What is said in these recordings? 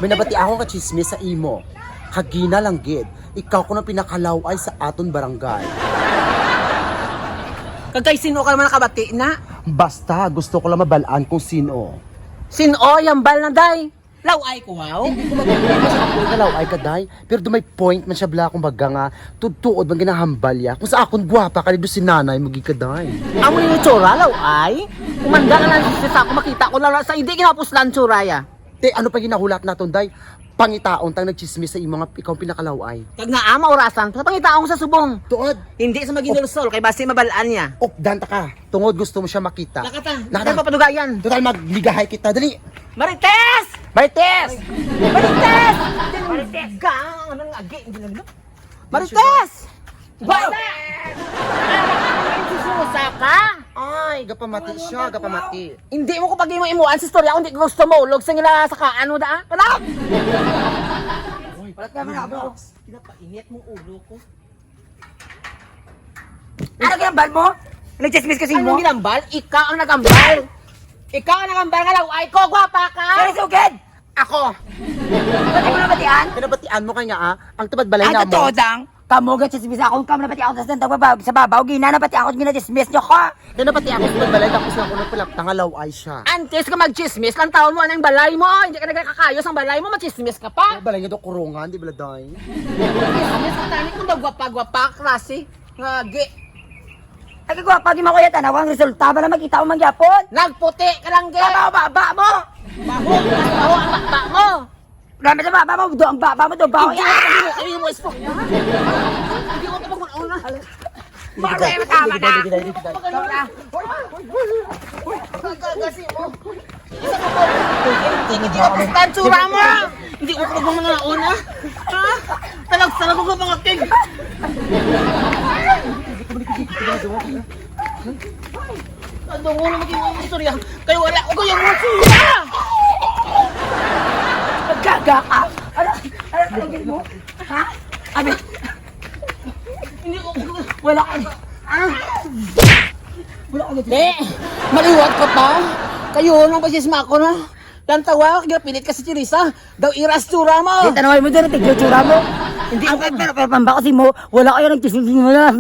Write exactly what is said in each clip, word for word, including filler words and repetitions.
Nabati ako ka chismis sa imo. Kagina lang gid. Ikaw ko na pinakalaw-ay sa aton barangay. Kag kay sino ka naman nakabati na? Basta, gusto ko lang mabalaan kung sino. Sino? Yambal na, day. Law-ay ko, haw? Hindi ko mag-, hindi ko mag-, law-ay ka, day. Pero do may point man siya, bla, kumbaga nga, tuod-tuod man ginahambal ya. Kung sa akon, gwapa ka, do si nanay, magi ka, day. Amo yung itsura, law-ay? Kumanda na lang sa ako, makita ko lang sa hindi ginapuslan tsura ya. Te, ano pa ginahulat naton, day? Pangitaon tang nagchismis sa imo nga ikaw ang pinakalaw-ay. Kag nga ama orasan, sa pangitaon sa subong. Tuod. Hindi sa maginulsol, kay basi mabalaan niya. Updan ta ka. Tungod gusto mo siya makita. Lakata, Lakata. Hindi papadugayan. Total, magligahay kita. Dali. Marites! Marites! Marites! Marites! Gang! Anong agi? Hindi lang, no? Marites! Wow! Sususa ka? Ay, gapamati siya, gapamati. Hindi mo ko pag-imo-imuan sa istorya, hindi ko gusto maulog sa ngila sa kaan mo da, ah. Wala! Wala ka man ako. Pinapainit mo ulo ko. Ano ginambal mo? Nagchismis kasi mo? Anong ginambal? Ikaw ang nagambal. Ikaw ang nagambal nga law-ay ko, gwapa ka. Pero sugid! Ako. Pati mo nabatian? Kinabatian mo kay nga, ah, ang tubad balay Ang na mo. Totoo dang, kamo gachismis ako, kamo nabati ako sa sentang baba, sa babaw, gina nabati ako, ginachismis nyo ko. Kinabati ako sa tubad balay, tapos nga ako nagpalapta nga law-ay siya. Antes ka magchismis, lang taon mo anang balay mo, hindi ka nagkakayos ang balay mo, machismis ka pa. Ang balay nga do kurungan, di ba, day? Chismis ka tani kung daw gwapa-gwapa, klase. Nga, gi. Ay, kagwapa, di man ko iya tanaw ang resulta. Bala makita mo man gyapon. Nagputi ka lang, gi. Tama, baba mo. Baho, mas baho ang baba mo. Grabe na baba mo, do ang baba mo, do baho. Hindi yan. Ko pag-imo, ay, mo, ispo. Hindi ko tapos mag-una. Mare, tama na. Tama na. Uy, uy, uy, uy. Ang gagasi mo. Tingin niya ako. Tansura mo! Hindi ko pa mga una. Ha? Talag-talag ko mga king. Ano mo naman yung istorya? Kaya wala ko yung mga suya! Gaga ka! Ano? Ano ang tingin mo? Ha? Abi? Hindi ko, wala ka. Ah! Wala ka. Te, maliwat ka pa? Kayo, nang pasisma ako na. Lantawa, kaya pilit ka si Teresa. Daw iras tsura mo. Di, tanaway mo dyan, tigil tsura mo. Hindi. Ang, pero, pero pambako si mo, wala kayo nagtisigil mo na.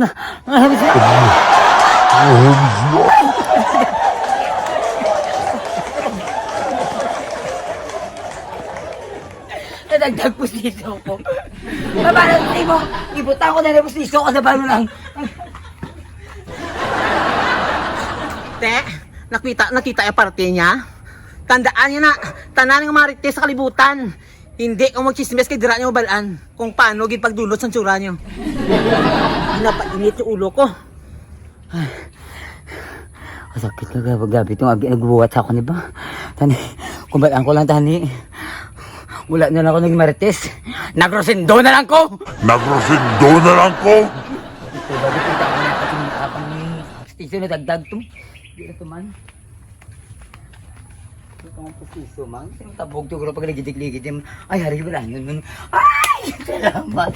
Nadagdag pustiso ko. Paano sa imo? Ibutang ko na lang pustiso ko sa balo lang. Te, nakita, nakita yung parte niya? Tandaan niya na, tanan nga marites sa kalibutan. Hindi ko magchismis kay dira niyo mabalaan kung paano gid pagdunot sa tsura niyo. Pinapainit yung ulo ko. Ay. Ang sakit nga, grabe, grabe itong agi nagbuhat sa akon, di ba? Tani, kumbalaan ko lang, tani. Wala na lang ako naging marites. Nagrosendo na lang ko! Nagrosendo na lang ko! Ito ba, di kita ako na, pati ni, ah, pang station na dagdag to. Di na to man. Ito ang pustiso, man. Ito ang tabog to, pero pag ligid-ligid, ay, hari, wala yun, man. Ay! Salamat!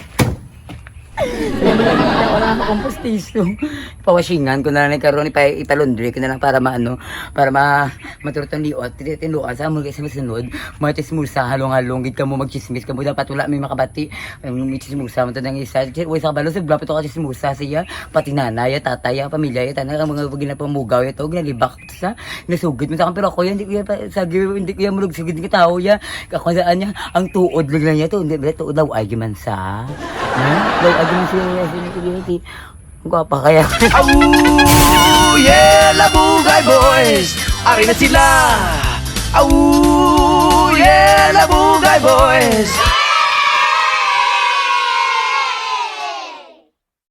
Wala na akong pustiso. Pawasingan ko na lang karon, ipa-, ipa-laundry ko na lang para maano, para ma-, maturutong liot. Titi-, tinuan sa amo, sa masunod, mga chismosa, halong-halong, gid kamo magchismis kamo, dapat wala may makabati. Ang may chismosa, man to nang isa. Uy, sa kabalo, sa gwapo to ka chismosa siya. Pati nanay, tatay, pamilya, tanan, ang mga ginapamugaw, ito, ginalibak sa, nasugid mo sa akin, pero ako yan, hindi ko yan pa, sa, hindi ko yan mulog-sugid nga tao, ya. Ako saan niya, ang tuod lang niya to, hindi, tuod daw, ay, giman sa. Hmm? Daw, ay, giman siya, siya, siya, siya, siya. Ang gwapa kaya. Aww, yeah, Labugay Boys! Ari na sila! Aww, yeah, Labugay Boys!